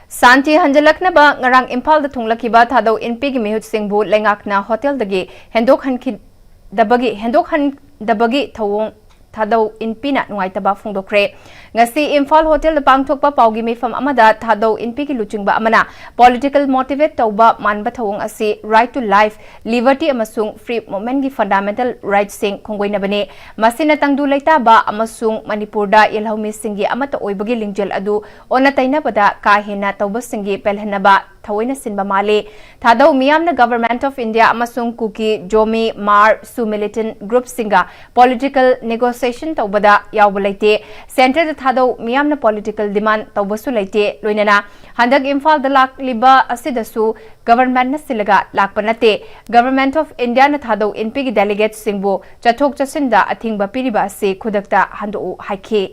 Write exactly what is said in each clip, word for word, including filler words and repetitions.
ꯁꯥꯟꯇꯤ ꯍꯟꯖꯤꯜꯂꯛꯅꯕ ꯉꯔꯥꯡ ꯏꯝꯐꯥꯜꯗ ꯊꯨꯡꯂꯛꯈꯤꯕ ꯊꯥꯗꯧ ꯏꯟꯄꯤꯒꯤ ꯃꯤꯍꯨꯠꯁꯤꯡꯕꯨ ꯂꯩꯉꯥꯛꯅ ꯍꯣꯇꯦꯜꯗꯒꯤ ꯍꯦꯟꯗꯣꯛꯍꯟꯈꯤꯗꯕꯒꯤ, ꯍꯦꯟꯗꯣꯛꯍꯟꯗꯕꯒꯤ ꯊꯧꯑꯣꯡ ꯊꯥꯗꯧ ꯏꯟꯄꯤꯅ ꯅꯨꯡꯉꯥꯏꯇꯕ ꯐꯣꯡꯗꯣꯛꯈ꯭ꯔꯦ꯫ ꯉꯁꯤ ꯏꯝꯐꯥꯜ ꯍꯣꯇꯦꯜꯗ ꯄꯥꯡꯊꯣꯛꯄ ꯄꯥꯎꯒꯤ ꯃꯤꯐꯝ ꯑꯃꯗ ꯊꯥꯗꯧ ꯏꯟꯄꯤꯒꯤ ꯂꯨꯆꯤꯡꯕ ꯑꯃꯅ political motivate ꯇꯧꯕ ꯃꯥꯟꯕ ꯊꯧꯑꯣꯡ ꯑꯁꯤ right to life, liberty ꯑꯃꯁꯨꯡ free movementꯀꯤ fundamental rightꯁꯤꯡ ꯈꯣꯡꯒꯣꯏꯅꯕꯅꯤ꯫ ꯃꯁꯤꯅ ꯇꯪꯗꯨ ꯂꯩꯇꯥꯕ ꯑꯃꯁꯨꯡ ꯃꯅꯤꯄꯨꯔꯗ ꯌꯦꯜꯍꯧꯃꯤꯁꯤꯡꯒꯤ ꯑꯃꯠꯇ ꯑꯣꯏꯕꯒꯤ ꯂꯤꯡꯖꯦꯜ ꯑꯗꯨ ꯑꯣꯟꯅ ꯇꯩꯅꯕꯗ ꯀꯥ ꯍꯦꯟꯅ ꯇꯧꯕꯁꯤꯡꯒꯤ ꯄꯦꯜꯍꯟꯅꯕ ꯊꯑꯣꯏꯅ ꯁꯤꯟꯕ ꯃꯥꯜꯂꯤ꯫ ꯊꯥꯗꯧ ꯃꯤꯌꯥꯝꯅ Government of India ꯑꯃꯁꯨꯡ ꯀꯨꯀꯤ, ꯖꯣꯃꯤ, ꯃꯥꯔ, ꯁꯨ militant groupꯁꯤꯡꯒ political negotiation ꯇꯧꯕꯗ ꯌꯥꯎꯕ ꯂꯩꯇꯦ꯫ Centreꯗ ꯊꯥꯗꯧ ꯃꯤꯌꯥꯝꯅ political demand ꯇꯧꯕꯁꯨ ꯂꯩꯇꯦ꯫ ꯂꯣꯏꯅꯅ ꯍꯟꯗꯛ ꯏꯝꯐꯥꯜꯗ ꯂꯥꯛꯂꯤꯕ ꯑꯁꯤꯗꯁꯨ Governmentꯅ ꯁꯤꯜꯂꯒ ꯂꯥꯛꯄ ꯅꯠꯇꯦ꯫ Government of Indiaꯅ ꯊꯥꯗꯧ ꯏꯟꯄꯤꯒꯤ delegateꯁꯤꯡꯕꯨ ꯆꯠꯊꯣꯛ ꯆꯠꯁꯤꯟꯗ ꯑꯊꯤꯡꯕ ꯄꯤꯔꯤꯕ ꯑꯁꯤ ꯈꯨꯗꯛꯇ ꯍꯟꯗꯣꯛꯎ ꯍꯥꯏꯈꯤ꯫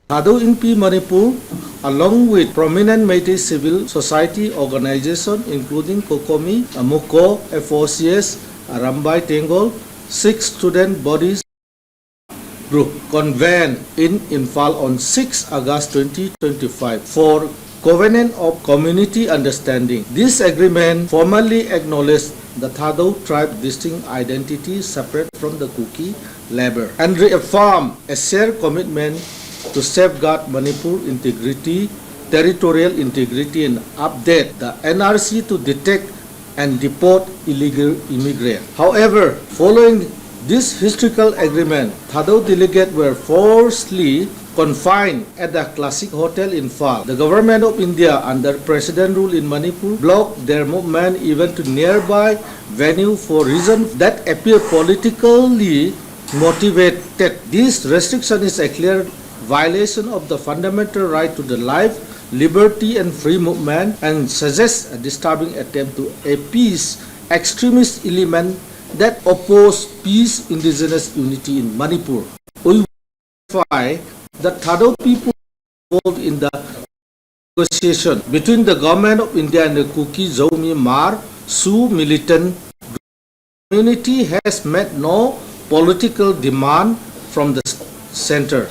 Thadou Inpi Manipur, along with prominent Meitei civil society organization including COCOMI, AMUCO, F O C S, Arambai Tenggol, six student bodies group convened in Imphal on six August twenty twenty-five for Covenant of Community Understanding. This agreement formally acknowledged the Thadou tribe distinct identity separate from the Kuki labor and reaffirmed a shared commitment to safeguard Manipur integrity, territorial integrity, and update the N R C to detect and deport illegal immigrants. However, following this historical agreement, Thadou delegates were forcibly confined at the Classic Hotel in Imphal. The Government of India, under President rule in Manipur, blocked their movement even to nearby venue for reasons that appear politically motivated. This restriction is a clear violation of the fundamental right to the life, liberty and free movement and suggests a disturbing attempt to appease extremist element that oppose peace, indigenous unity in Manipur. We verify that Thadou people involved in the negotiation between the Government of India and the Kuki Zomi Mar Su militant community has met no political demand from the center.